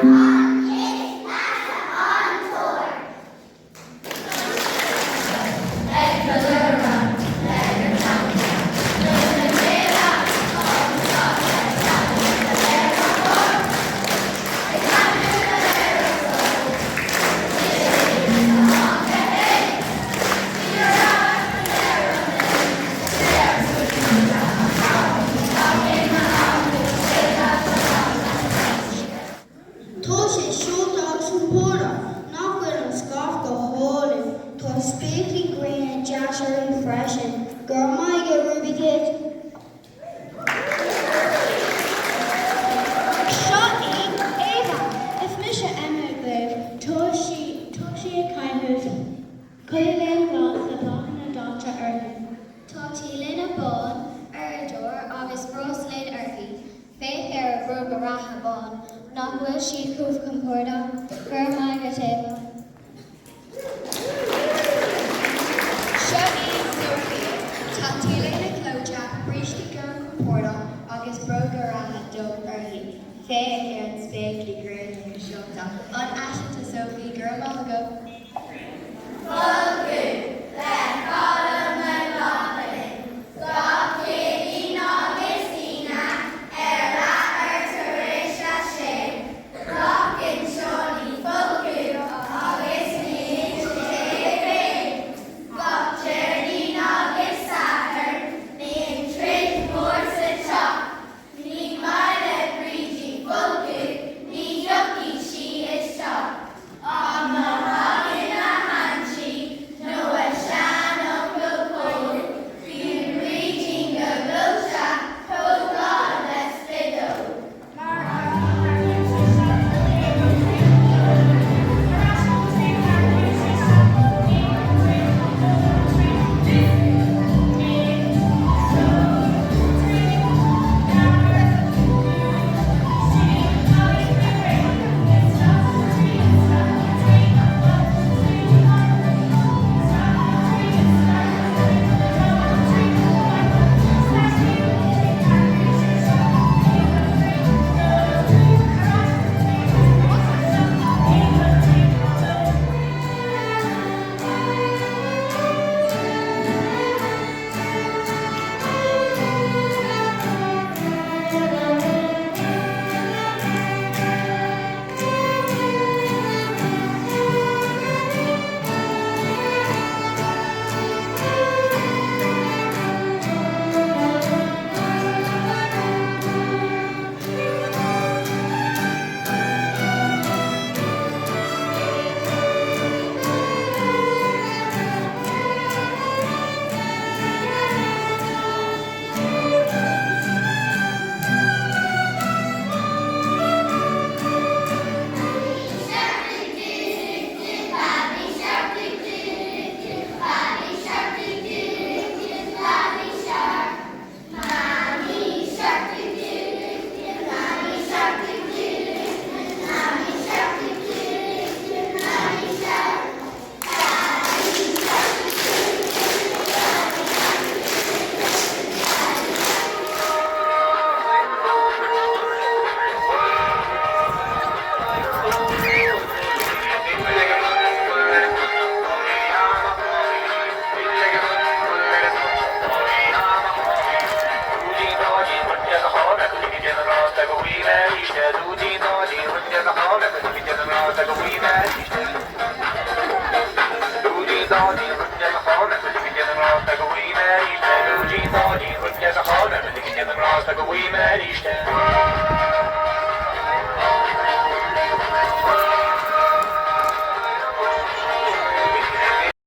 An is measa an tóir. Tá sé seolta agus compordach, nach bhfuil an scaif go hálainn? Tá spéaclaí gréine deas uirthi freisin. Go raibh maith agat Ruby Kid! Seo í Ava. Is mise Emma agaibh. Tá sí tá sí ag caitheamh T-léine glas le bláthanna daite uirthi. Tá T-léine bán, uaireadóir agus bráisléad uirthi. Féach ar a bróga reatha bán, nach bhfuil siad chomh compordach? Go raibh maith agat Ava. Seo í Sophia. Tá T-léine clóite, bríste gorm compordach agus bróga reatha dubh uirthi. Féach ar an spéaclaí gréine go seolta. An ait?